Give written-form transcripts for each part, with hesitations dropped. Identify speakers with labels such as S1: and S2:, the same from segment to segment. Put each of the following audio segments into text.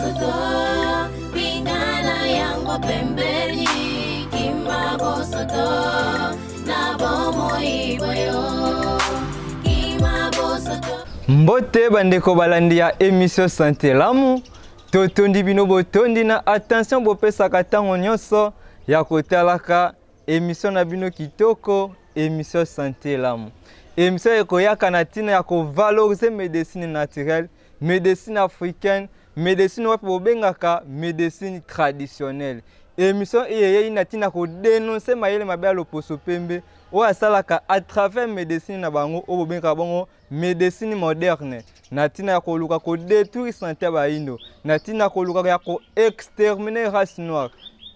S1: bosoto, bingana yango pembeni. Kima bosoto na bomoi bwayo. Kima bosoto.
S2: Mbote bandeko balandi ya émission Santé Lamu, totondi bino botondi na attention bopesaka ntango nyonso ya kotalaka émission na bino kitoko, émission Santé Lamu. Émission ekoyaka na ntina ya kovaloriser médecine naturelle, médecine africaine, médecine wapi bobengaka médecine traditionnelle. Émission eyei na ntina kodénoncer mayele mabe ya loposo pembe oyo asalaka à travers médecine na bango oyo bobengaka bongo médecine moderne, na ntina ya koluka kodétruire santé ya bayindo, na ntina ya koluka ya koexterminer race noire.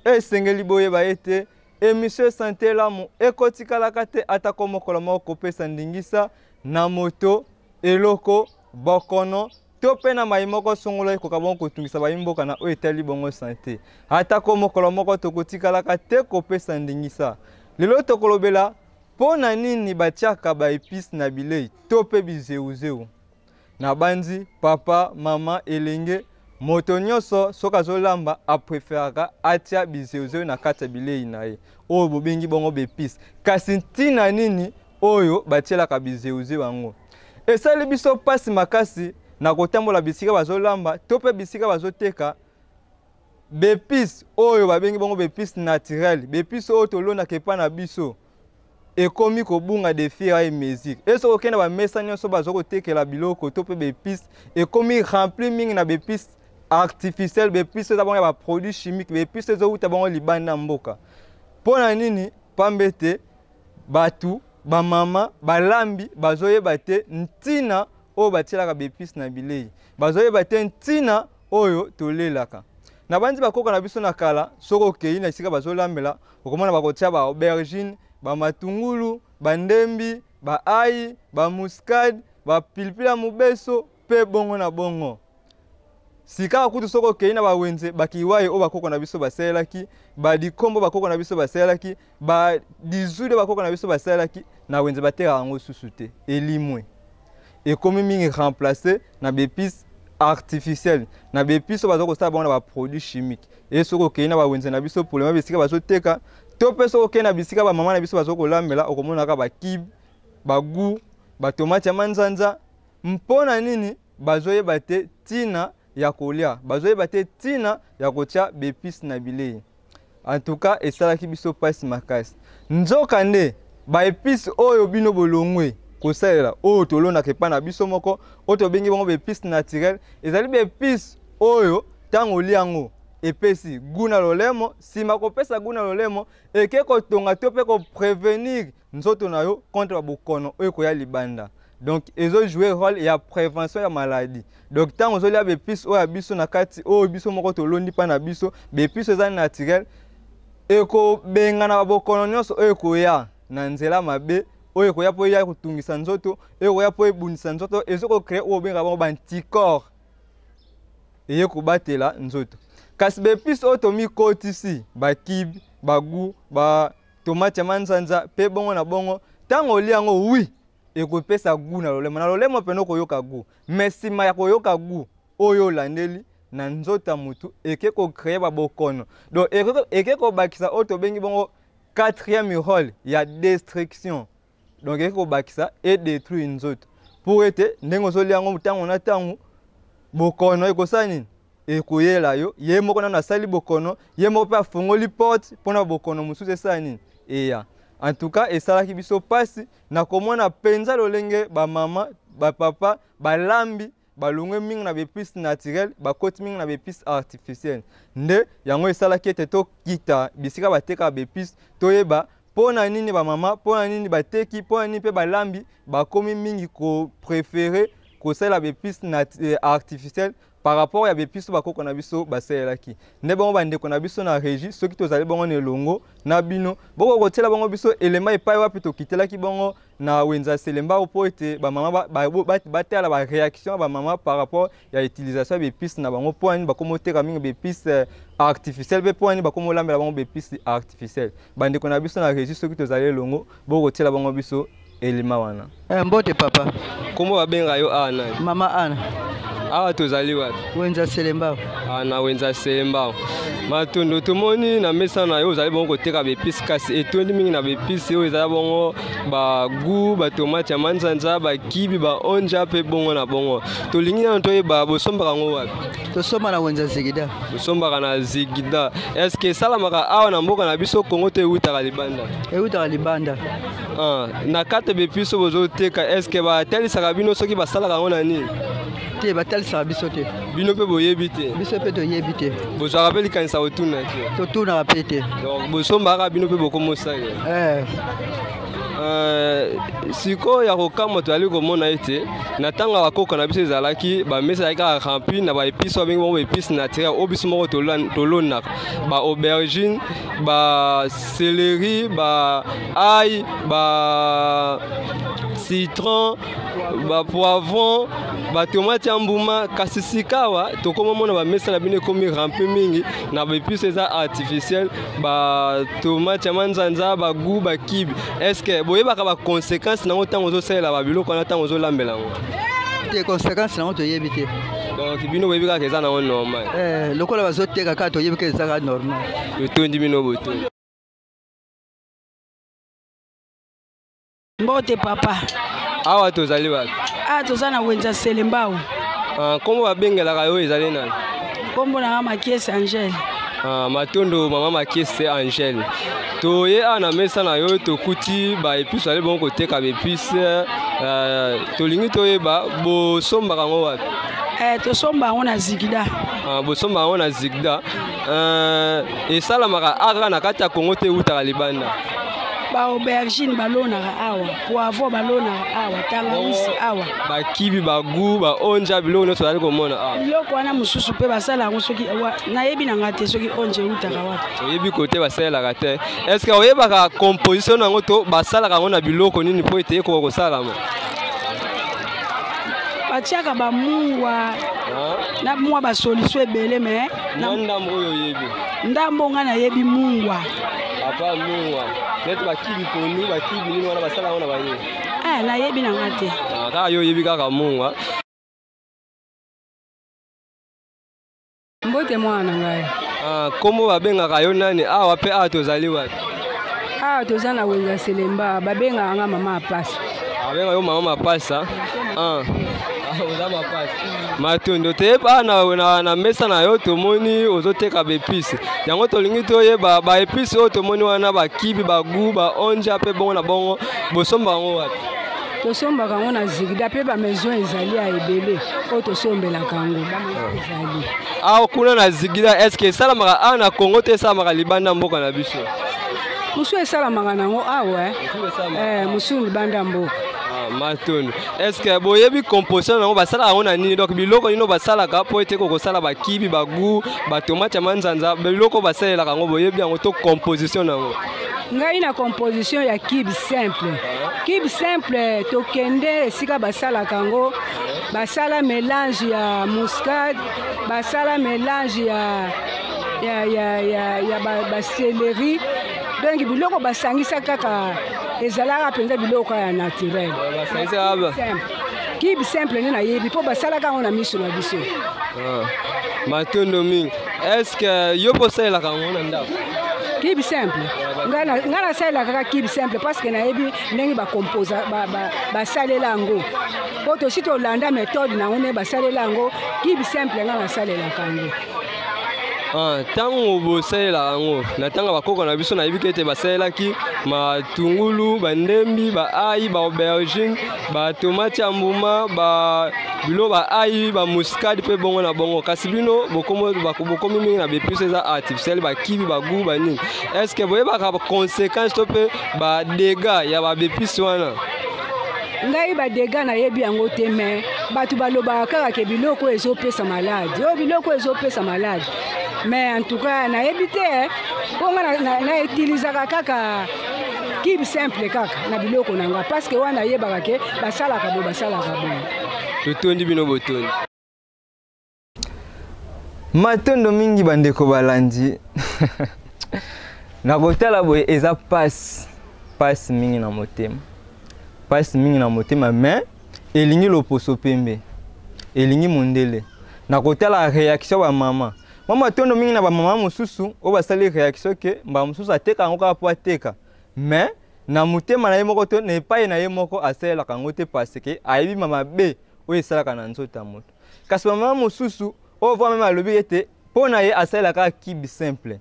S2: Esengeli boyeba ete émission Santé Lamu ekotikalaka te atako mokolo moko kopesa ndingisa na moto, eloko, bokono to mpe na mai moko songolo ekoka bongo kotungisa bayimboka na oyo etali bongo santé. Atako mokolo moko tokotikalaka te kopesa ndingisa. Lelo tokolobela mpo na nini batiaka ba épices na bilei to mpe bizeuzeu. Na banzi papa, mama, elenge, moto nyonso soki azolamba apréféraka atia bizeuzeu na kati ya bilei na ye oyo bobengi bongo ba épices. Kasi ntina nini oyo batielaka bizeuzeu yango? Esali biso mpasi makasi na kotambola bisika bazolamba to mpe bisika bazoteka ba épices oyo babengi bongo ba épices naturelles, ba épices oyo tolonaka epai na biso ekomi kobunga de fur et à mesure. E soki okende bamesa nyonso baza kotekela biloko to mpe ba épices, ekomi rempli mingi na ba épices artificielles, ba épices eza bongo ya baproduit chimique, ba épices ezowuta bongo libanda mboka. Mpo na nini? Pamba ete bato, bamama, balambi bazoyeba te ntina oyo batielaka ba épices na bilei, bazoyeba te ntina oyo tolelaka. Na bandi bakoko na biso na kala, soki okei na esika bazolambela, okomona bakotia ba aubergine, bamatungulu, bandembi, baayi, bamuscade, bapilipili ya mobeso mpe bongo na bongo. Sika kutu soki okei na bawenze bakiwai oyo bakoko na biso basalelaki, badikombo bakoko na biso basalelaki, badizude bakoko na biso basalelaki, na wenze batekaka yango susu te, elimwe. Ekomi mingi remplacé na ba épices artificielles, na ba épices oyo baza kosala bango na baproduit chimique. E soki okei na bawenze na biso problème bisika bazoteka, to mpe soki okei na bisika bamama na biso baza kolambela, okomonaka bakibe, bagu, batomate ya manzanza. Mpo na nini? Bazoyeba te ntina ya kolia, bazoyeba te ntina ya kotia ba épices na bilei. En tout cas esalaki biso mpasi makasi. Nzoka nde ba épices oyo bino bolongwe kosalela, oyo tolonaka epai na biso moko, oyo tobengi bongo ba épices naturelles, ezali ba épices oyo ntango olia yango epesi goût na lolemo. Nsima kopesa goût na lolemo, eke kotonga to mpe koprévenir nzoto na yo contre babokono oyo ekoya libanda. Donc ezo jouer rôle ya prévention ya maladie. Donc ntango ozolia ba épices oyo ya biso na kati, oyo biso moko tolondi mpa na biso, ba épices eza naturel, ekobengana babokono nyonso oyo ekoya na nzela mabe, oyo ekoya mpo eya kotungisa nzoto, oyo ekoya mpo ebundisa nzoto. Ezokocréer oyo obengaka bango baanticorps, eye kobatela nzoto. Kasi ba épices oyo tomikotisi, bakibe, bagu, batomate ya manzanza mpe bongo na bongo, ntango olia yango, oui, ekopesa goût na lolemo, na lolemo mpena okoyoka goût, mais nsima ya koyoka goût oyo olandeli na nzoto ya motu, eke kocréer babokono. Donc eke kobakisa oyo tobengi bongo quatrième rôle ya destruction. Donc eke kobakisa edétruire nzoto, pour ete ndenge ozolia yango ntango na ntango, bokono ekosala nini? Ekoyela yo. Ye moko nano asali bokono, ye moko mpe afongoli porte mpona bokono mosusu esala nini? Eya. En tout cas esalaki biso mpasi na komona mpenza lolenge bamama, bapapa, balambi balongwe mingi na ba épices naturelles, bakoti mingi na ba épices artificielles. Nde yango esalaki ete tokita bisika batekaka ba épices, toyeba mpo na nini bamama, mpo na nini bateki, mpo na nini mpe balambi bakomi mingi kopréférer kosalela ba épices artificielles par rapport ya ba épices bakoko na biso basalelaki. Nde bongo bandeko na biso na régie, soki tozali bongo na elongo na bino, boko kotiela bongo biso elema epai wapi tokitelaki bongo na wenze ya Selembao, mpo ete bamama batala baréaction ya bamama par rapport ya utilisation ya ba épices na bango, mpo nini bakomi oteka mingi ba épices artificielles mpe mpo nini bakomi olambela bango ba épices artificielles. Bandeko na biso na régie, soki tozali elongo, bokotiela bango biso elima wana.
S3: Eh, mbote papa.
S2: Kombo babenga yo awa nani?
S3: Mama Ana.
S2: Awa tozali wapi?
S3: Wenza Selembao.
S2: Ah, na Wenza Selembao. Matondo, tomoni na mesa na yo ozali bongo koteka baepise, kasi etondi mingi na baepise oyo ezali bongo bagu, batomate ya manzanza, bakibi, baonja mpe bongo na bongo. Tolingi nano toyeba bosombaka yango wapi?
S3: Tosomba na Wenza Zigida.
S2: Bosombaka na Zigida. Eske esalamaka awa na mboka na biso Kongo to ewutaka libanda?
S3: Ewutaka libanda.
S2: Ah, na kati ya baepise oyo bozoteka, eske batalisaka bino soki basalaka yango na nini?
S3: Te, batalisaka biso te.
S2: Bino mpe boyebi te?
S3: Biso mpe toyebi te.
S2: Bozwaka mpe likanisa kotuna te?
S3: Totunaka mpe te.
S2: Donc bosombaka bino mpe bokomosala?
S3: Eh.
S2: Sikoyo ya kokamwa, tozali komona ete na ntango ya bakoko na biso ezalaki bamesa ezalaki kaka rempli na baepice oyo babengi bango baepice naturel oyo biso moko tolonaka, ba aubergine, ba céleri, ba ail, ba citron, ba poivron, batomate ya mbuma. Kasi sikawa tokomomona bamesa na bino ekomi rempli mingi na baepice eza artificiel, batomate ya manzanza, bagu, bakibi. Est-ce boyebaka baconséquence nango ntango ozosalela babiloko wana, ntango ozolambela yango?
S3: Te, conséquence nango toyebi te.
S2: Donc bino boyebi kaka eza nango normal?
S3: Eh, lokola bazoteka kaka, toyebi kaka eza kaka normal.
S2: Totondi bino botondi.
S4: Mbote papa.
S2: Awa tozali wapi?
S4: Awa toza na Wenza Selembao.
S2: Ah, nkombo babengelaka yo ezali nani?
S4: Nkombo na nga Makiese Angele.
S2: Ah, matondo mama Makiese Angele. Toye awa na mesa na yo, tokuti baepice, ali bongo koteka baepice. Tolingi toyeba bosombaka yango wapi?
S4: Eh, tosomba yango na Zigida.
S2: Ah, bosomba yango na Zigda. Esalamaka kaka na kati ya Kongo te, eutaka libanda?
S4: Baaubergine balonaka awa, poivron balonaka awa, tangawisi awa.
S2: Bakibi, bagu, baonja, biloko nyonso bazali komona awa.
S4: Biloko wana mosusu mpe basala yango soki nayebi na nga te soki onje eutaka wapi.
S2: Oyebi kote basalelaka te. Est ce que oyebaka composition na yango to basalaka yango na biloko nini mpo ete ekoka kosalama?
S4: Batiaka bamungwa na mwa basolution ebele, me
S2: na ndambo oyo oyebi?
S4: Ndambo nga nayebi mungwa.
S2: Apa mungwa, neti bakibi pondu, bakibi nini wana, basala yango na banini?
S4: Eh, nayebi na nga te.
S2: Ah, kaka yo oyebi kaka mungwa.
S5: Mbote mwana na ngai.
S2: Ah, kombo babengaka yo nani awa mpe awa tozali wapi?
S5: Awa toza na Wenza Selemba, babengaka nga mama Apasa.
S2: Abenga yo mama Mapasa. Ah. Ah, oza mapasa. Matondo. Toyeba na mesa na yo tomoni ozoteka baepice. Yango tolingi toyeba baepice oyo tomoni wana, bakibi, bagu, baonja mpe bongo na bongo, bosomba yango wapi?
S5: Tosombaka yango na Zigida mpe bamaison ezali ya ebele oyo tosombelaka yango, bamaison ezali.
S2: Awa kuna na Zigida, est ce que esalamaka awa na Congo te, esalamaka libanda mboka na biso?
S5: Mosusu esalamaka nango awa, mosusu libanda mboka.
S2: Ah, matondo. Est ce que boyebi composition nango, basalaka yango na nini? Donc biloko nini basalaka mpo ete kokosala bakibi, bagu, batomate ya manzanza, biloko basalelaka yango, boyebi yango to composition nango?
S5: Ngai na composition ya kibe simple, kibe simple, tokende esika basalaka yango, basala mélange ya muscade, basala mélange ya bacéleri, donc biloko basangisa kaka ezalaka mpenza biloko ya naturel. Kibe simple nde nayebi mpo basalaka yango na miso na biso.
S2: Matondo mingi. Est ce que yo mpo osalelaka yango na ndako?
S5: Kibe simple, ngai nasalelaka kaka kibe simple parce que nayebi ndenge bakomposa, basalela yango, mpo tosi tolanda méthode nango ndenge basalela yango. Kibe simple ngai nasalelaka yango.
S2: Ntango bosalelaka yango na ntango ya bakoko na biso, nayebi ete basalelaki matungulu, bandembi, baail, baaubergine, batomate ya mbuma, biloko baail, bamuscade mpe bongo na bongo. Kasi bino bokomi mingi na baepice eza artificiel, bakibi, bagu, banini. Est ce que boyebaka conséquence to mpe badégâts ya baepice wana?
S5: Ngai badégâts nayebi yango te, me bato balobaka kaka ke biloko oyo ezopesa maladi, oyo biloko oyo ezopesa maladi, mais en tout cas nayebi te, mpo nga nautilisaka kaka kibe simple kaka na biloko na nga, parce que wana nayebaka ke basalaka boye, basalaka boye.
S2: Totondi bino botondi. Matondo mingi bandeko balandi. Na kotala boye eza pasi, pasi mingi na motema. Mpasi mingi na motema, mais elingi loposo pembe, elingi mondele. Na kotala réaction ba mama, mwa matondo mingi na bamama mosusu oyo basali réaction ke mbala mosusu ateka yango kaka mpo ateka, mais na motema na ye moko to na epai na ye moko asalelaka yango te, parce que ayebi ma mabe oyo esalaka na nzoto ya moto. Kasi bamama mosusu oyo voa meme alobi ete mpo na ye asalelaka kibi simple.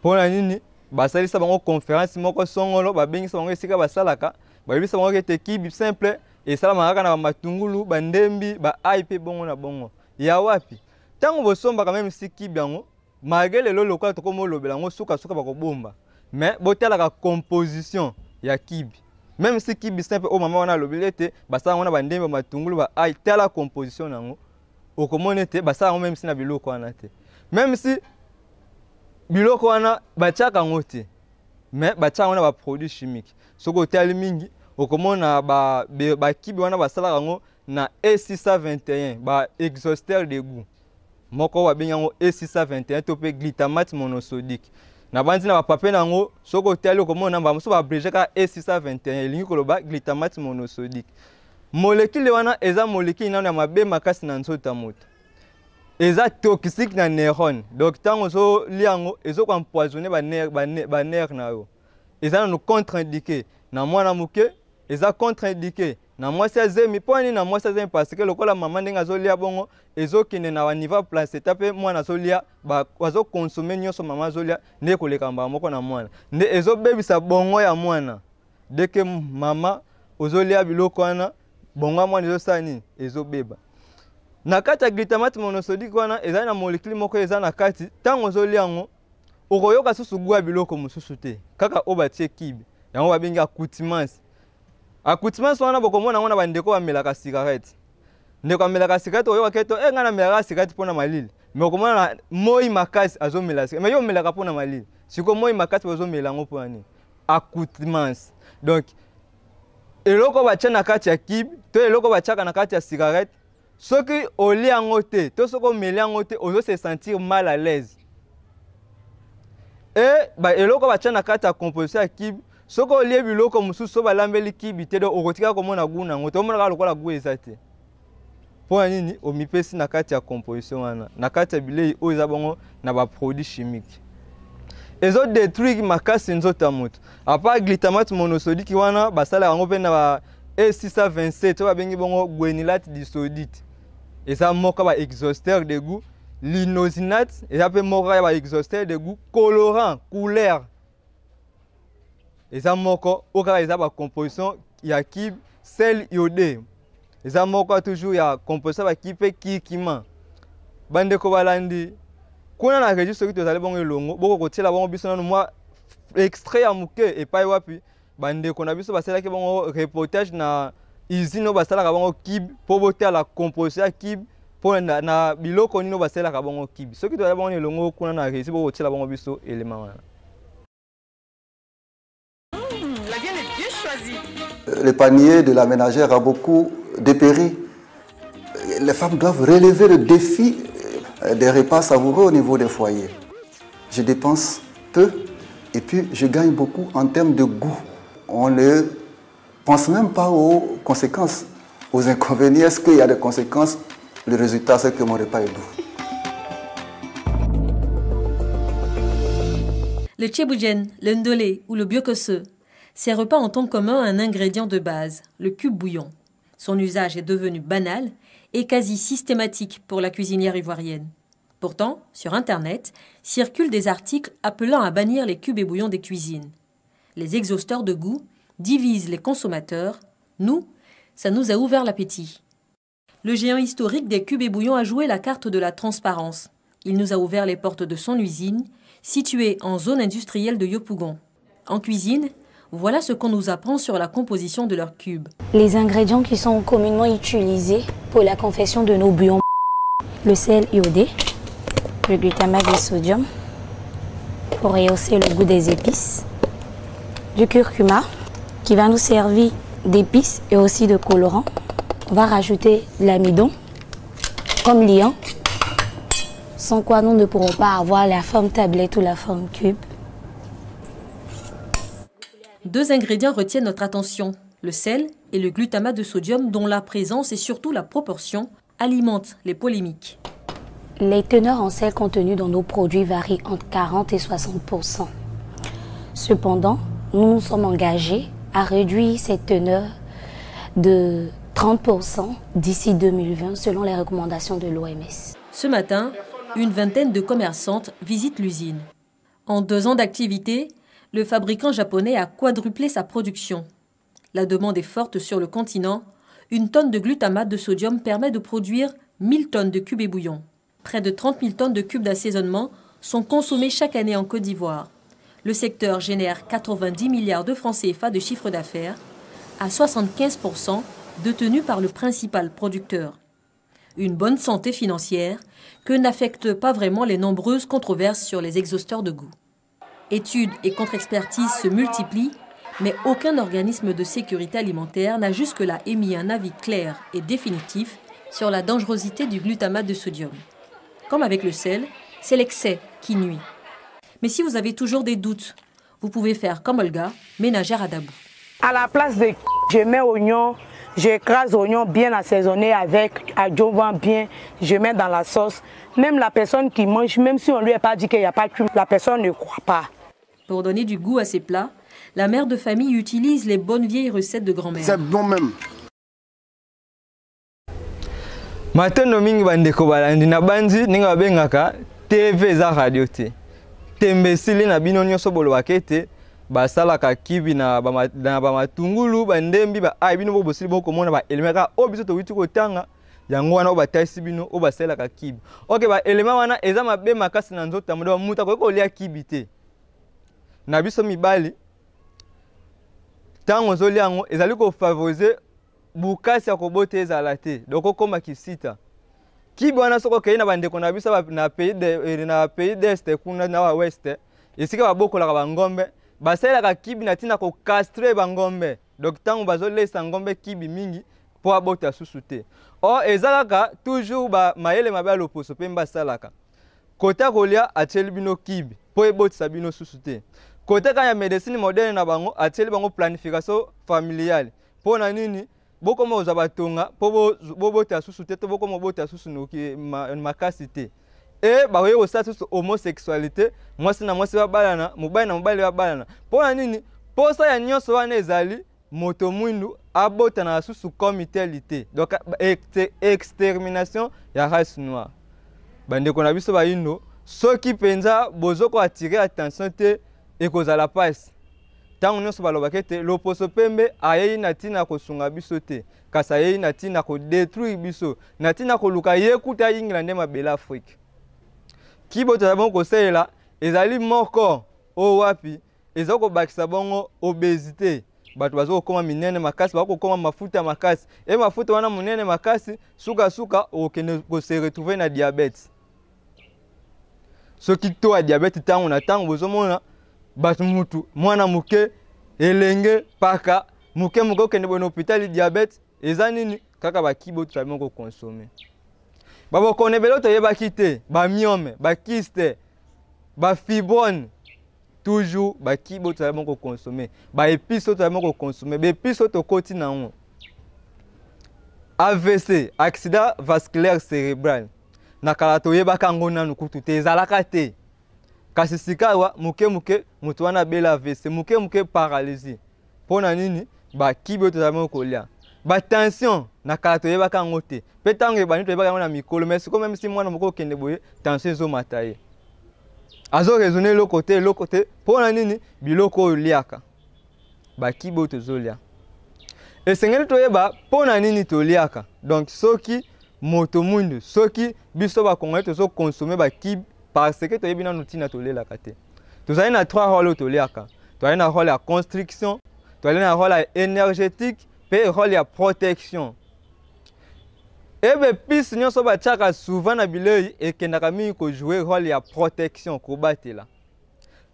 S2: Mpo na nini? Basalisa bango conférence moko songolo, babengisa bango esika basalaka, bayebisa bango ete kibi simple esalamaka kaka na bamatungulu, bandembi, baai mpe bongo na bongo. Ya wapi ntango bosombaka meme si kibi yango, malgré lelo lokola tokomi olobela yango, sukasuka bakobomba, mais botalaka composition ya kibi. Même si kibi simple oyo mama wana alobeli ete basala yango na bandembi, bamatungulu, baai, tala composition na yango, okomona ete basala yango meme si na biloko wana te. Même si biloko wana batiaka yango te, mais batiaka yango na baproduit chimique. Soki otali mingi, okomona bakibi wana basalaka yango na E621, ba exhausteur de goût moko babengi yango E621 to mpe glutamate monosodique. Na bandi na bapapier na yango, soki otali okomona mbala mosusu baabrege kaka E621, elingi koloba glutamate monosodique. Molecule wana eza molecule nano ya mabe makasi na nzoto ya moto, eza toxique na neurone. Donc ntango ozolia yango, ezokoempoisonne banerf na yo. Eza nano contre-indiqué na mwana moke, eza contre-indiqué na mwasi ya zemi. Mpo nini na mwasi ya zemi? Parce que lokola mama ndenge azolia bongo, ezokende na baniveau placenta, mpe mwana azolia, azoconsommer nyonso mama azolia, nde ekoleka mbala moko na mwana, nde ezobebisa bongo ya mwana. Dès que mama ozolia biloko wana, bongo ya mwana ezosala nini? Ezobeba. Na kati ya glutamate monosodique wana ezali na molecule moko eza na kati, ntango ozolia yango okoyoka susu goût ya biloko mosusu te, kaka oyo batie kibe. Yango babengi accoutumance. Accoutumance wana bokomona yango na bandeko bamelaka cigarette. Ndeko amelaka cigarette, oyoka ke to e ngai namelaka cigarette mpona malili, mais okomona na moi makasi azomela cigarette. Mais yo omelaka mpona malili, sikoyo moi makasi bazomela yango mpona nini? Accoutumance. Donc eloko batia na kati ya kibe to eloko batiaka na kati ya cigarette, soki olia yango te to soki omeli yango te, ozo se sentir mal à l'aise. E ba eloko batia na kati ya composition ya kibe, soki olie biloko mosusu so balambeli kibi te, donc okotika komona goût na yango te, omona kaka lokola goût eza te. Mpo na nini? Omipesi na kati ya composition wana, na kati ya bilei oyo eza bongo na baproduit chimique, ezodétruire makasi nzoto ya moto. À part glutamate monosodique wana, basalaka yango mpe na ba E627 oyo babengi bongo guanylate disodique, eza moko ya baexhausteur de goût. L'inosinate eza mpe moko ya baexhausteur de goût, colorant, couleur, eza moko oyo kaka eza bacomposition ya kibe. Sel iodé eza moko toujours ya composition ya bakibe, mpe curcuma. Bandeko balandi kuna na régie, soki tozali bongo elongo, boko kotiela bongo biso nanu mwa extrait ya moke epai wapi bandeko na biso basalaki bongo reportage na usine oyo basalaka bongo kibe, mpo botala composition ya kibe, mpo na biloko nini oyo basalelaka bongo kibe. Soki tozali bongo na elongo kuna na régie, boko kotiela bongo biso elema wana.
S6: La viande est bien choisie.
S7: Le panier de la ménagère a beaucoup dépéri. Les femmes doivent relever le défi des repas savoureux au niveau des foyers. Je dépense peu et puis je gagne beaucoup en termes de goût. On ne pense même pas aux conséquences, aux inconvénients. Est-ce qu'il y a des conséquences? Le résultat, c'est que mon repas est doux.
S8: Le tchéboujen, le ndolé ou le biokosseu, ces repas ont en commun un ingrédient de base, le cube bouillon. Son usage est devenu banal et quasi systématique pour la cuisinière ivoirienne. Pourtant, sur Internet, circulent des articles appelant à bannir les cubes et bouillons des cuisines. Les exhausteurs de goût divisent les consommateurs. Nous, ça nous a ouvert l'appétit. Le géant historique des cubes et bouillons a joué la carte de la transparence. Il nous a ouvert les portes de son usine, située en zone industrielle de Yopougon. En cuisine, voilà ce qu'on nous apprend sur la composition de leurs cubes.
S9: Les ingrédients qui sont communément utilisés pour la confection de nos bouillons: le sel iodé, le glutamate de sodium pour rehausser le goût des épices, du curcuma qui va nous servir d'épices et aussi de colorant. On va rajouter de l'amidon comme liant, sans quoi nous ne pourrons pas avoir la forme tablette ou la forme cube.
S8: Deux ingrédients retiennent notre attention. le sel et le glutamate de sodium dont la présence et surtout la proportion alimentent les polémiques.
S9: Les teneurs en sel contenues dans nos produits varient entre 40 et 60. Cependant, nous nous sommes engagés à réduire cette teneur de 30 d'ici 2020 selon les recommandations de l'OMS.
S8: Ce matin, une vingtaine de commerçantes visitent l'usine. En 2 ans d'activité, le fabricant japonais a quadruplé sa production. La demande est forte sur le continent. Une tonne de glutamate de sodium permet de produire 1000 tonnes de cubes et bouillons. Près de 30 000 tonnes de cubes d'assaisonnement sont consommées chaque année en Côte d'Ivoire. Le secteur génère 90 milliards de francs CFA de chiffre d'affaires, à 75% détenu par le principal producteur. Une bonne santé financière que n'affectent pas vraiment les nombreuses controverses sur les exhausteurs de goût. Études et contre-expertises se multiplient, mais aucun organisme de sécurité alimentaire n'a jusque-là émis un avis clair et définitif sur la dangerosité du glutamate de sodium. Comme avec le sel, c'est l'excès qui nuit. Mais si vous avez toujours des doutes, vous pouvez faire comme Olga, ménagère à Dabou.
S10: À la place de je mets oignon, j'écrase oignon bien assaisonné avec adjuvant bien, je mets dans la sauce. Même la personne qui mange, même si on ne lui a pas dit qu'il n'y a pas de la personne ne croit pas.
S8: Pour donner du goût à ses plats, la mère de famille utilise les bonnes vieilles recettes de grand-mère.
S11: C'est bon même.
S2: Matondo mingi bandeko balandi na banzi ndenge babengaka TV eza radio te. Tembe esili na bino nyonso bolobaka ete basalaka kibi na bamatungulu bandembi ba ai bino bosili bokomona ba elema kaka oyo biso towuti kotanga yango wana oyo batalisi bino oyo basalelaka kibi. Ok, ba elema wana eza mabe makasi na nzoto ya moto, moto akoki kolia kibi te. Na biso mibali ntango ozolia yango ezali kofavorize bukasi ya kobota ezala te, donc okoma kisita. Kibi wana soki okei na bandeko na biso na pays de, na pays d'est kuna na ouest, esika babokolaka bangombe, basalelaka kibi na ntina kokastre bangombe. Donc ntango bazolesa ngombe kibi mingi mpo abota susu te. Or eza kaka toujours ba mayele mabe ya loposo mpe basalaka. Kota kolia atieli bino kibi mpo ebotisa bino susu te. Kota kaka ya medecine moderne na bango atieli bango planification familiale. Mpo na nini bokoma kozwa batonga mpo bobota susu te to bokoma bobota susu noki makasi te. E bakoki kosala susu homosexualité, mwasi na mwasi babalana, mobali na mobali babalana. Mpo na nini posa ya nyonso wana ezali moto mwindu abotana susu comme tel te. Donc extermination ya race noire. Bandeko na biso bayindo, soki mpenza bozoko attirer attention te ekozala pasi. Ntango nyonso balobaka ete loposo pembe ayei na ntina kosunga biso te, kasi ayei na ntina kodétruire biso, na ntina koluka ye kuta ayingela nde mabele Afrique. Kibo tozali bongo kosalela ezali moko oyo wapi eza kobakisa bongo obésité. Bato baza kokóma minene makasi, baza kokóma mafuta makasi. E mafuta wana monene makasi, sukasuka okende kose retrouver na diabète. Soki to ya diabète ntango na ntango bozomona bato mutu mwana moke elenge paka moke moke okende boye na hôpital diabète eza nini kaka bakibo tozali moko consommer. Babokono ebele toyebaki te, bamyome, bakyste, bafibrome, toujours bakibo tozali moko consommer, baépice tozali moko consommer, baépice oyo tokoti nango. AVC, accident vasculaire cérébral, na kala toyebaka yango nanu kutu te, ezalaka te. Kasi sika awa moke moke moto wana abela AVC, moke moke paralysie. Mpo na nini bakibi oyo tozali moko kolia. Batension na kala toyebaka yango te, mpe ntango ebandi toyebaka yango na mikolo, mais sikoyo meme si mwana moko okende boye tension ezomata ye, azo raisonner eloko te, eloko te. Mpo na nini biloko oyo oliaka, bakibi oyo tozolia, esengeli toyeba mpo na nini toliaka. Donc soki moto mwindu, soki biso bakongolais tozoconsommer bakibi parce que toyebi nanu ntina tolelaka te. Tozali na trois rôle oyo toliaka. Tozali na rôle ya construction, tozali na rôle ya énergétique mpe rôle ya protection. Ebe épice nyonso batiaka souvent na bilei ekendaka mingi kojouer rôle ya protection, kobatela.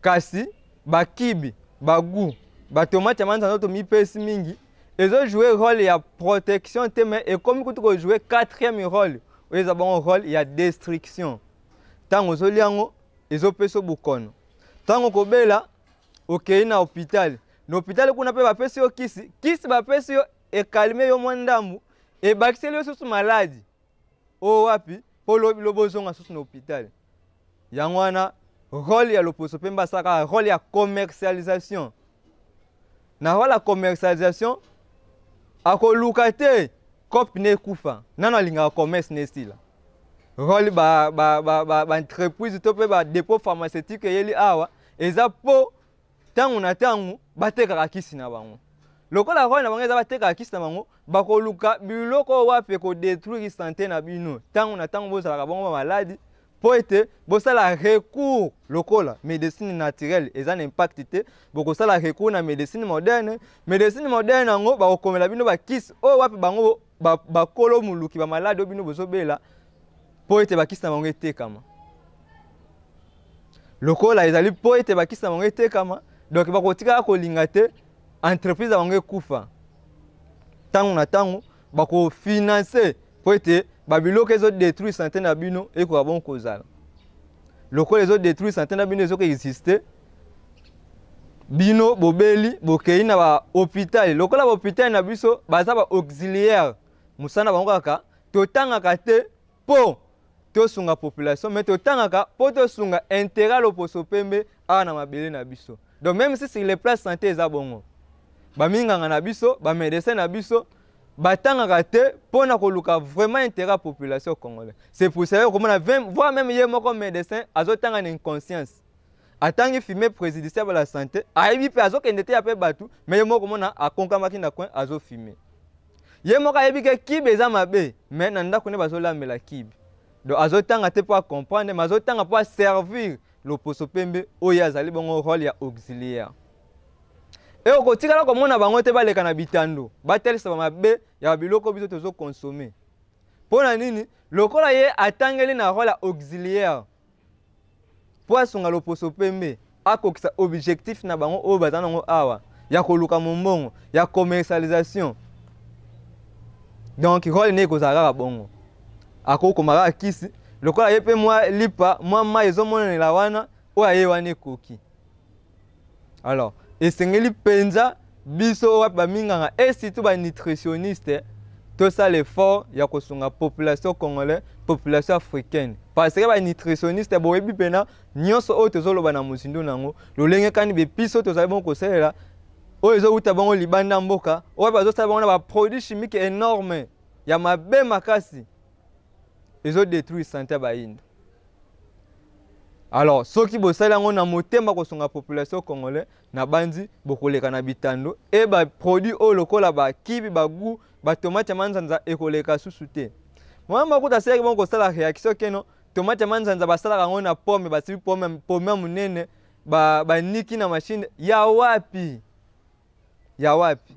S2: Kasi bakibi, bagu, batomate ya manzanza tomipesi mingi ezojouer rôle ya protection te, mais ekomi kutu kojouer quatrième rôle oyo eza bongo rôle ya destruction. Ntango ozolia yango ezopesa bokono, ntango kobela okei na hôpital. Na hôpital kuna mpe bapesi yo kisi, kisi bapesi yo ekalme yo mwa ndambu, ebakiseli yo susu maladi oyo wapi mpo lobi lobi ozonga susu na hôpital. Yango wana role ya loposo pembe asalaka role ya commercialisation. Na role ya commercialisation akoluka te cope ne ekufa nano, alingaka commerce ne esila. Role ba ba ba ba, ba entreprise to mpe ba dépôt pharmaceutique eyeli awa eza mpo ntango na ntango batekaka kisi na bango. Lokola role na bango eza batekaka kisi na bango, bakoluka biloko oyo wapi ekodétruire santé na bino ntango na ntango bozalaka bongo bamaladi, mpo ete bosala recours. Lokola médecine naturelle eza na impact te, bokosala recours na médecine moderne. Médecine moderne yango bakokomela bino bakisi oyo wapi bango bakolo moluki bamaladi oyo bino bozobela, mpo ete bakisi na bango etekama. Lokola ezali mpo ete bakisi na bango etekama, donc bakotikaka kolinga te entreprise na bango ekufa. Ntango na ntango bakofinanse mpo ete babiloko ezodétruire santé na bino ekoka bongo kozala. Lokola ezodétruire santé na bino ezokoexiste, bino bobeli, bokei na bahôpital. Lokola bahôpital na biso baza baauxiliaire, mosala na bango kaka totangaka te mpo tosunga population, mais totangaka mpo tosunga intérêt loposo pembe awa na mabele na biso. Donc même si sur le plan santé eza bongo, baminganga na biso, bamédecin na biso batangaka te mpo na koluka vraiment intérêt ya population congolais. C'est pour cela okomona, voire même ye moko médecin azotanga na inconscience, atangi fumée préjudiciable à la santé, ayebi mpe azokende te ya mpe bato, mais ye moko komona akonkamaki na coin azofume. Ye moko ayebi ke kibe eza mabe, mais na ndako nde bazolambela kibe. Donc azotanga te mpo acomprendre, mais azotanga mpo aservir loposo pembe oyo azali bongo rôle ya auxiliaire. E okotikala komona bango te baleka na bitando batelisa bamabe ya biloko biso tozokonsome. Mpo na nini? Lokola ye atangeli na rôle ya auxiliaire mpo asunga loposo pembe akokisa objectif na bango oyo baza nango awa ya koluka mombongo ya commercialisation. Donc rôle ne ekozala kaka bongo, akokoma kaka kisi. Lokola ye mpe mwa lipa, mwa mai ezomonanela wana oyo aye wana ekoki. Alors esengeli mpenza biso wapi baminganga et surtout banutritionniste tosala effort ya kosunga population congolais, population africaine, parce que banutritionniste boyebi mpena nyonso oyo tozoloba na mozindo nango, lolenge kani baépices oyo tozali bongo kosalela oyo ezowuta bongo libanda mboka, oyo bazosala bongo na baproduit chimique énorme ya mabe makasi ezodétruire santé ya bayindo. Alors soki bosali yango na motema kosunga population congolais, na bandi bokoleka na bitando e baproduit oyo lokola bakibi, bagu, batomate ya manzanza ekoleka susu te. Mama makuta asalaki bongo kosala réaction keno tomate ya manzanza basalaka yango na pomme, basibi pomme, pomme ya monene, baniki na machine ya wapi, ya wapi,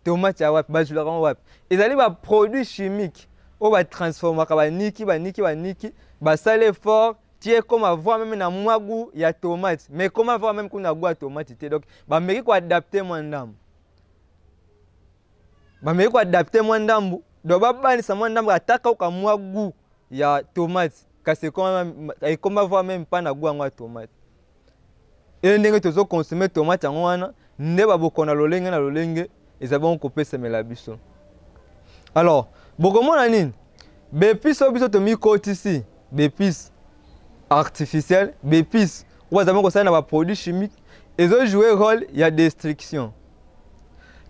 S2: tomate ya wapi, bazwilaka yango wapi? Ezali baproduit chimique oyo batransformaka, baniki, baniki, baniki, basali effort ti ekoma voire même na mwa goût ya tomate, mais ekoma voire même kuna goût ya tomate te. Donc bameki koadapte mwa ndambu, bameki koadapte mwa ndambu, donc babanisa mwa ndambu ataka oka mwa goût ya tomate, kasi ekoma voire même pas na goût yango ya tomate. E ndenge tozokonsome tomate yango wana nde babokona lolenge na lolenge eza bongo kopesamela biso. Alors bokomona nini? Baépices oyo biso tomikotisi, baépices artificielle, baépices oyo baza bongo kosala na baproduit chimique, ezojoue rôle ya destruction.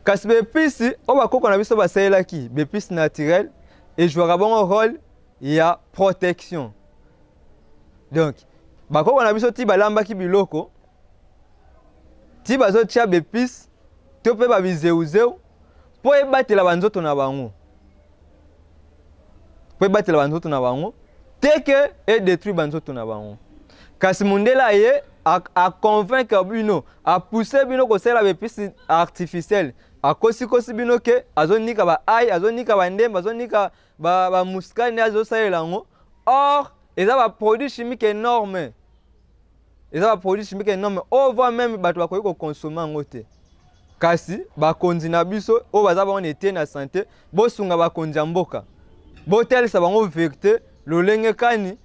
S2: Kasi baépices oyo bakoko na biso basalelaki, baépices naturelle, ejouaka bongo rôle ya protection. Donc bakoko na biso ti balambaki biloko, ti bazotia baépices to mpe babizeuzeu mpo ebatela banzoto na bango, mpo ebatela banzoto na bango te ke edétruire banzoto na bango. Kasi mondele aye aconvaincre bino, apousse bino kosala baépices artificielle, akosikosi bino ke azonika baail, azonika bandembe, azonika bamuscade nde azosalela yango. Or eza baproduit chimique énorme, eza baproduit chimique énorme oyo voire même bato bakoki kokonsome yango te. Kasi bakonzi na biso oyo baza bango na ete na santé, bosunga bakonzi ya mboka, botalisa bango vérité lolenge kani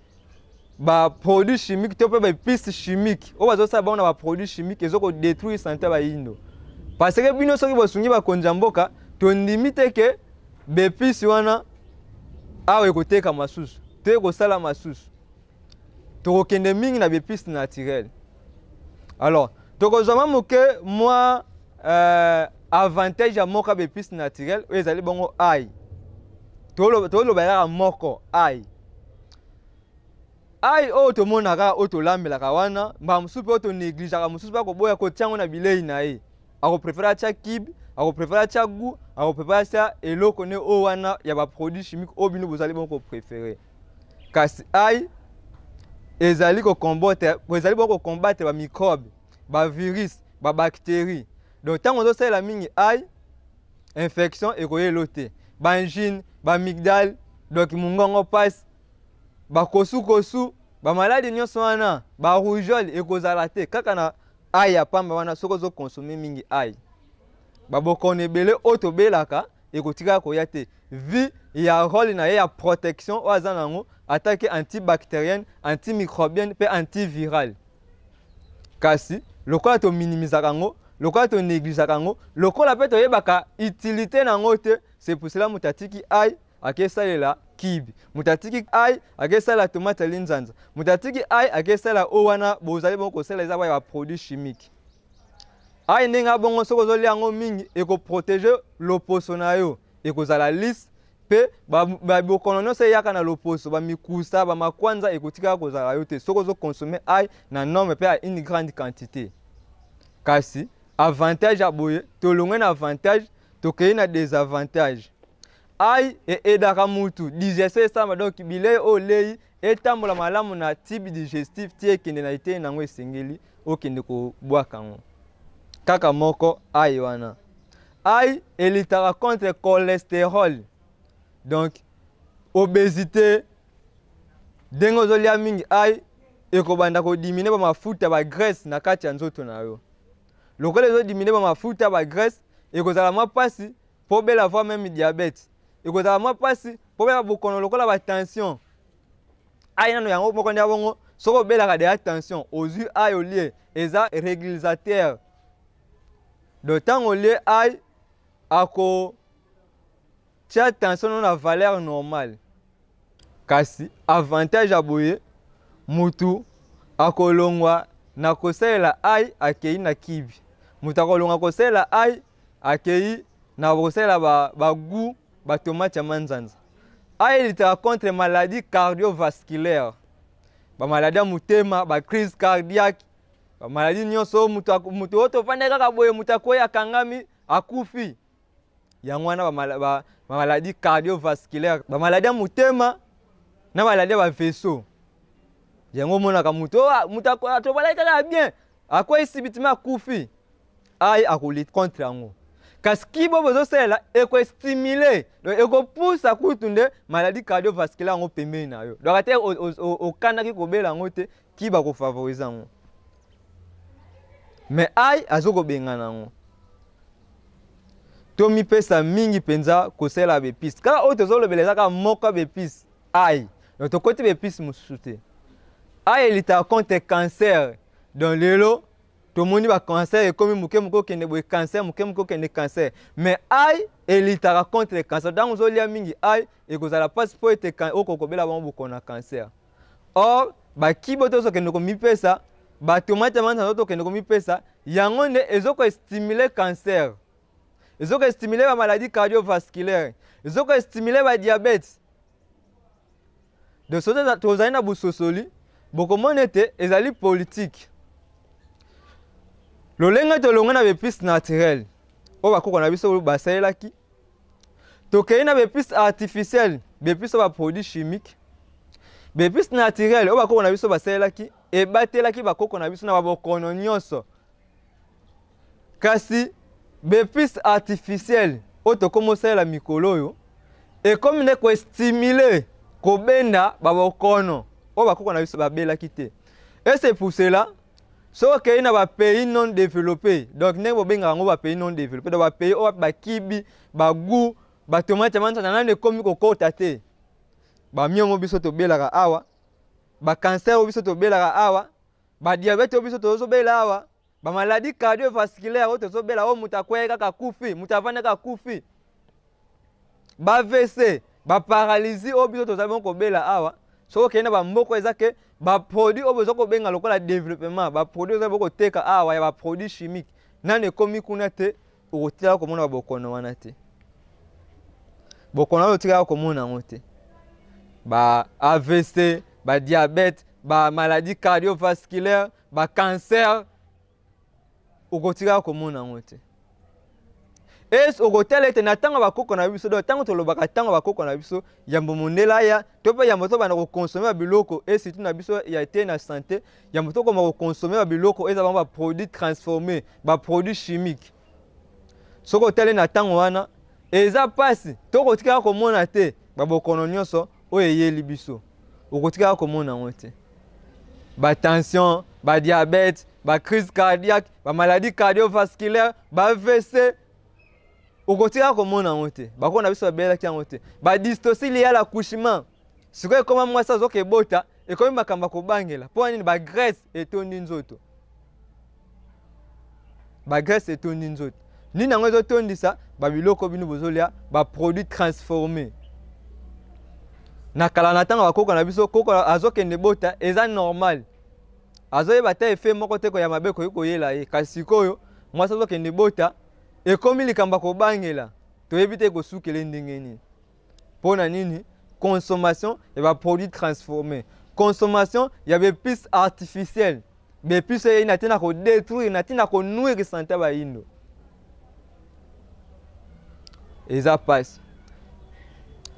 S2: baproduit chimique to mpe baépice chimique oyo bazosala bango na baproduit chimique ezokodétruire santé ya bayindo. Parce que bino soki bosungi bakonzi ya mboka, tondimi te ke bepisi wana awa ekoteka masusu to ekosala masusu. Tokokende mingi na bepisi naturel. Alors tokozwa mwa moke mwa avantage ya moko ya bepisi naturel oyo ezali bongo ail. Toloba kaka moko ail. Ail oyo tomonaka, oyo tolambelaka wana, mbala mosusu mpe oyo tonegligeaka, mosusu mpe akoboya kotia yango na bilei na ye. Akoprefere atia kibe, akoprefere atia goût, akoprefere atia eloko ne oyo wana ya ba produits chimiques oyo bino bozali bongo koprefere. Kasi ail ezali kokombote, ezali bongo kokombattre ba microbes, ba virus, ba bactéries. Donc ntango ozosalela mingi ail, infection ekoyelo te. Ba angine, ba amygdale, donc mongongo pasi, bakosukosu, ba maladi nyonso wana, ba rougeole ekozala te kaka na ail ya pamba wana. Soki ozokonsome mingi ail, babokono ebele oyo tobelaka ekotikaka koya te. Vi ya rôle na ye ya protection oyo aza nango, attaque antibactérienne, antimicrobienne mpe antivirale. Kasi lokola tominimizaka yango, lokola tonegligeaka yango, lokola mpe toyebaka utilité na yango te, c'est pour cela moto atiki ail akesalela kibi, moto atiki ail akesalela tomate ya linzanza, moto atiki ail akesalela oyo wana bozali bongo kosala eza ba produit chimique. Ail ndenge abongo, soki ozolia yango mingi, ekoprotege loposo na yo, ekozala lisse, mpe bokono nyonso eyaka na loposo, bamikusa, bamakwanza ekotikaka kozala yo te soki ozokonsome ail na norme mpe ya une grande quantité. Kasi avantage ya boye, tolongwe na avantage, tokei na désavantage. Ail eaidaka mutu digestion esalama, donc bilei oyo olei etambola malamu na tube digestif ti ekende na eteni nango esengeli okende kobwaka yango. Kaka moko ail wana, ail elitaka contre cholestérol, donc obésité. Ndenge ozolia mingi ail, ekobanda kodimine ba mafuta, ba graisse na kati ya nzoto na yo. Lokola ezodimine ba mafuta, ba graisse, ekozala mwa mpasi mpo obela voire même diabète, ekozala mwa mpasi mpo obela bokono lokola ba tension. Ail nano yango moko nde ya bongo, soki obelaka deja tension, ozwi ail olie, eza régulateur. Donc ntango olie ail, akotia tension no na valeur normale. Kasi avantage ya boye, mutu akolongwa na kosalela ail akei na kibi, mutu akolongwa kosalela ail akei na kosalela ba goût, ba tomate ya manzanza. Ail elitaka contre maladie cardiovasculaire, ba maladie ya motema, ba crise cardiaque, ba maladie nyonso. Mutu oyo tovandi kaka boye, mutu akwei, akangami, akufi. Yango wana ba maladie cardiovasculaire, ba maladie ya motema na maladie ya ba vaisseau. Yango omonaka mutu oyo, mutu atobalaki kaka bien, akwei subitement, akufi. Ail akolutte contre yango. Kasi kibo bozosalela ekoestimule, donc ekopusa kutu nde maladie cardiovasculaire yango pembeni na yo. Donc ate okandaki kobela yango te, kiba kofavorize yango, mais ail azokobengana yango. Tomipesa mingi mpenza kosalela baepice. Kaka oyo tozolobela eza kaka moko ya baepice, ail. Donc tokoti baepice mosusu te. Ail elitaka contre cancer. Donc lelo tomoni ba cancer ekomi moke moke okende boye, cancer moke moke okende cancer, mais ail elitaka contre cancer. Ntango ozolia mingi ail, ekozala mpasi mpo ete okoki kobela bango bokono ya cancer. Or bakibo tozokende komipesa, batomate manza tokende komipesa, yango nde ezokoestimule cancer, ezokoestimule bamaladie cardiovasculaire, ezokoestimule badiabète. Donc soki tozali na bososoli, bokomona ete ezali politique. Lolenge tolongwe na baepice naturelle oyo bakoko na biso basalelaki, tokei na baepice artificielle, baepice oyo baproduit chimique. Baepice naturelle oyo bakoko na biso basalelaki ebatelaki bakoko na biso na babokono nyonso. Kasi baepice artificielle oyo tokomi osalela mikolo oyo ekomi nde koestimule, kobenda babokono oyo bakoko na biso babelaki te. Et c'est pour cela, soki okei na bapays non développé, donc ndenge bobengaka yango bapays non développé, donc bapays oyo bakibi, bagout, batomate ya manzanza nano ekomi kokota te, bamiongo biso tobelaka awa, bacancer oyo biso tobelaka awa, badiabète oyo biso tozobela awa. Bamaladie cardiovasculaire oyo tozobela, oyo moto akwei kaka akufi, moto avandi kaka akufi, b'AVC, baparalysie oyo biso tozali bongo kobela awa. Soki okei na bamboka eza ke baproduit oyo boza kobenga lokola développement, baproduit oza bokoteka awa ya baproduit chimique nano ekomi kuna te, okotikala komona babokono wana te. Bokono wana otikala komona yango te, ba AVC, ba diabète, ba maladie cardiovasculaire, ba cancer, okotikala komona yango te. Es okotala ete na ntango ya bakoko na biso, donc ntango tolobaka ntango ya bakoko na biso, yambo mondele aya to mpe yambo tobanda kokonsome babiloko, e surtout na biso ya te na sante, yambo tokoma kokonsome babiloko eza bango baproduit transformé, baproduit chimique. Soki otali na ntango wana, eza mpasi, tokotikala komona te babokono nyonso oyo eyeli biso, okotikala komona yango te. Batension, badiabète, bacrise cardiaque, bamaladie cardiovasculaire, baAVC, okotikala komona yango te. Bakoko na biso babelaki yango te. Badystocie liée à l'accouchement, sikoyo ekoma mwasi azoka ebota, ekomi makambo ya kobangela. Mpo nini? Bagraisse etondi nzoto, bagraisse etondi nzoto. Nini yango ezotondisa? Babiloko bino bozolia, baproduit transformé. Na kala, na ntango bakoko na biso, koko azokende bota, eza normal, azoyeba te effet moko te ya mabe koki koyela ye. Kasi sikoyo mwasi azokende bota, ekomi likambo ya kobangela, toyebi te ekosukele ndenge nini. Mpo na nini? Consommation ya baproduit transformé, consommation ya baépice artificielle. Baépice eyei na ntina kodétruire, na ntina konuire santé ya bayindo. Eza pasi.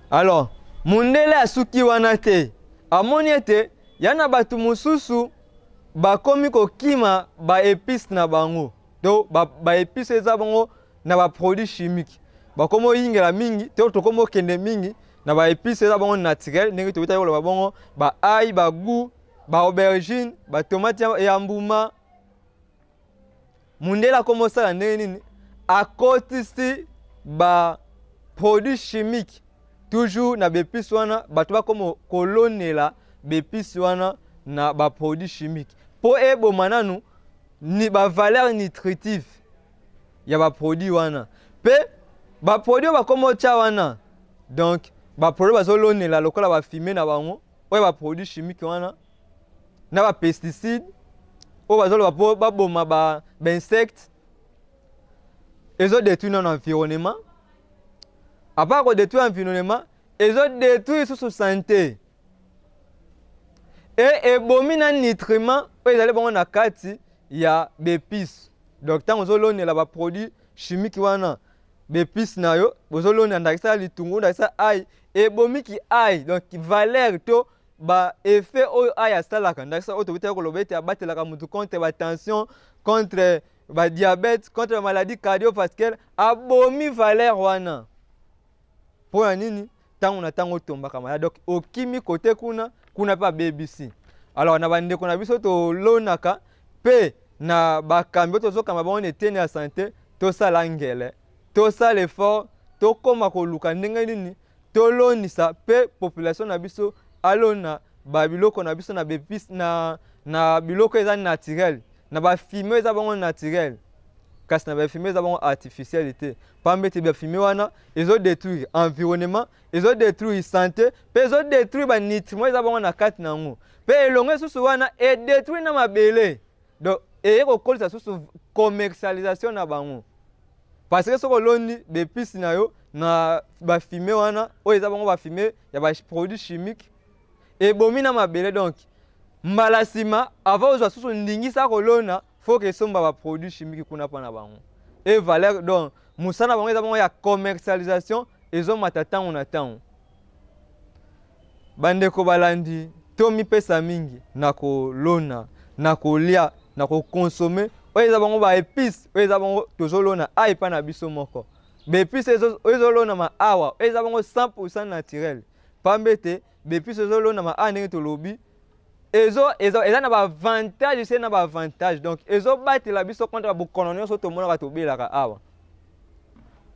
S2: Alors mundele asuki wana te, amoni ete ya na bato mosusu bakomi kokima baépice na bango, to baépice ba eza bango na baproduit chimique, bakomi oyingela mingi to tokomi okende mingi na baépice eza bango naturel, ndenge tobetaki koloba bongo baail, bagout, baaubergine, batomate ya mbuma. Mundele akomi osala ndenge nini? Akotisi baproduit chimique toujours na baépice wana. Bato bakomi kolonela baépice wana na baproduit chimique mpo eboma nanu ni bavaleur nutritive ya baproduit wana. Mpe baproduit oyo bakoma otya wana, donc baproduit bazolonela lokola bafumier na bango oyo, baproduit chimique wana na bapesticide oyo bazoloba mpo baboma bainsecte, ezodétruire nano environnement. À part kodétruire environnement, ezodétruire lisusu santé e ebomi na nutriment oyo ezali bongo na kati ya baépice. Donc ntango ozolonela baproduit chimique wana baépice na yo, bozolonela ndakisa litungu, ndakisa ail, ebomiki ail, donc valeur to baeffet oyo ail asalaka, ndakisa oyo tobitaki koloba ete abatelaka motu contre batension, contre badiabète, contre bamaladie cardiovasculaire, abomi valeur wana. Mpo na nini? Ntango na ntango otombaka malade, donc okimi kote kuna, kuna mpe abebisi. Alors na bandeko na biso tolonaka mpe na bakambi oyo tozokamba bango na eteni ya sante, tosala ngele, tosala effort, tokóma koluka ndenge nini tolonisa mpe population na biso alona babiloko na biso na baépice, na biloko eza naturel, na bafumier eza bango naturel, kasi na bafumier eza bango artificiel te. Pamba ete bafumier wana ezodétruire environnement, ezodétruire santé, mpe ezodétruire banutriment eza bango na kati na yango, mpe elongo lisusu wana edétruire na mabele. Donc eye kokolisa susu commercialisation na bango, parce que soki oloni baépice na yo na bafumier wana oyo eza bango bafumier ya baproduit chimique, ebomi na mabele. Donc mbala nsima, avant ozwa susu ndingisa kolona, faut ke esomba baproduit chimique kuna mpo na bango e valeur. Donc mosala na bango eza bango ya commercialisation, ezomata ntango na ntango. Bandeko balandi, tomipesa mingi na kolona, na kolia, na kokonsome oyo eza bango baépice, oyo eza bango tozolona awa epai na biso moko, baépice oyo ezolonama awa, oyo eza bango 100 naturel. Pamba ete baépice ezolonama awa, ndenge tolobi, eza na baavantage se na baavantage. Donc ezobatela biso contre babokono nyonso tomonaka tobelaka awa.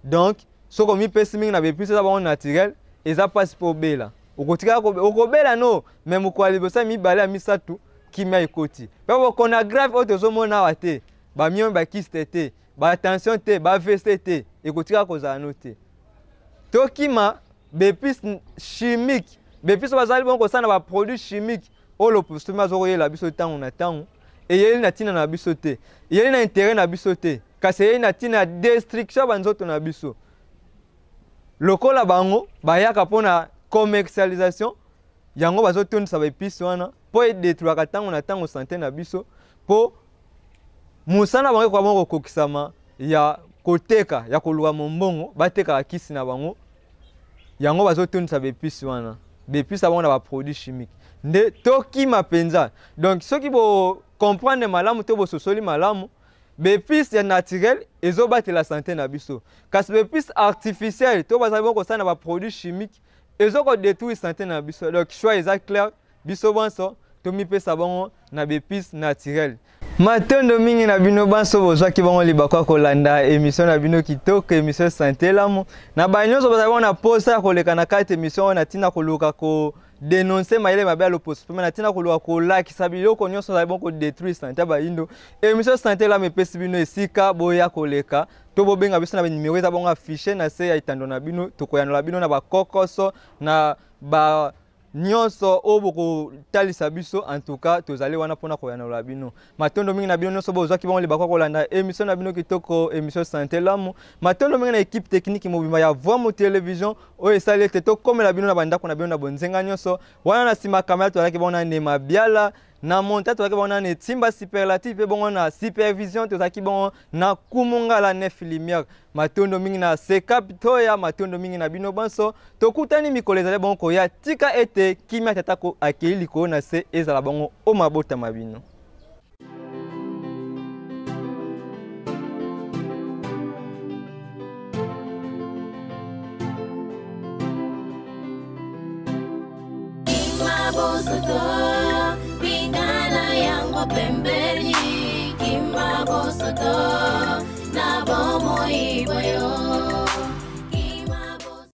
S2: Donc soki omipesi mingi na baépice eza bango naturel, eza mpasi mpo obela. Okotikala okobela no me mokolo ya liboso, ya mibale, ya misato, kimia ekoti. Mpe bokono grave oyo tozomona awa te. Bamyome, bakyste te, batension te, baAVC te, ekotika kozala no te. Tokima baépice chimique, baépice oyo bazali bongo kosala na baproduit chimique oyo loposomi azokoyela biso ntango na ntango. Eyeli na ntina na biso te, eyeli na intérêt na biso te, kasi eyeli na ntina ya destruction ya banzoto na biso. Lokola bango bayaka mpona commercialisation, yango bazotondisa baépice wana mpo edétruiraka ntango na ntango santé na biso, mpo mosala na bango ekoka bongo kokokisama ya koteka, ya koluka mombongo. Batekaka kisi na bango, yango bazotondisa baépice wana, baépice ya bango na baproduit chimique. Nde tokima mpenza. Donc soki bocomprendre malamu to bososoli malamu, baépice ya naturel ezobatela santé na biso, kasi baépice artificielle to bazali bongo kosala na baproduit chimique ezokodétruire santé na biso. Donc choix eza clair, biso bonso tomipesa bongo na baépice naturelle. Matondo mingi na bino banso bozwaki bango libaku ya kolanda émission na bino kitoko, émission Santé Elamu. Na baye nyonso bazali bongo na posa ya koleka na kati émission oyo na ntina koluka kodénoncer mayele mabe ya loposo mpe na ntina koluka kolakisa biloko nyonso ezali bongo kodétruire santé ya bayindo, émission Santé Elamu epesi bino esika boya koleka to bobenga biso na banimero eza bongo affiché na se ya etando na bino. Tokoyanola bino na bakokoso na ba nyonso oyo bokotalisa biso. En tout cas, tozali wana mpona koyanola bino. Matondo mingi na bino nyonso bozwaki bango libaku kolanda émission na bino kitoko, émission Santé Elamu. Matondo mingi na équipe technique mobimba ya Voimu Télévision oyo esali ete tokomela bino na bandako na bino na bonzenga nyonso wana. Na nsima kamera tozalaki bongo na Nema Biala, na montage tozalaki bongo na Netimba Superlative, mpe bongo na supervision tozalaki bongo na Kumungala Nef Lumière. Matondo mingi na Sekap Toya, matondo mingi na bino banso. Tokutani mikolo ezali bongo koya. Tika ete kimia tata akei likolo na se ezala bongo o mabotama bino.
S1: Bosoto, pingana yango pembeni.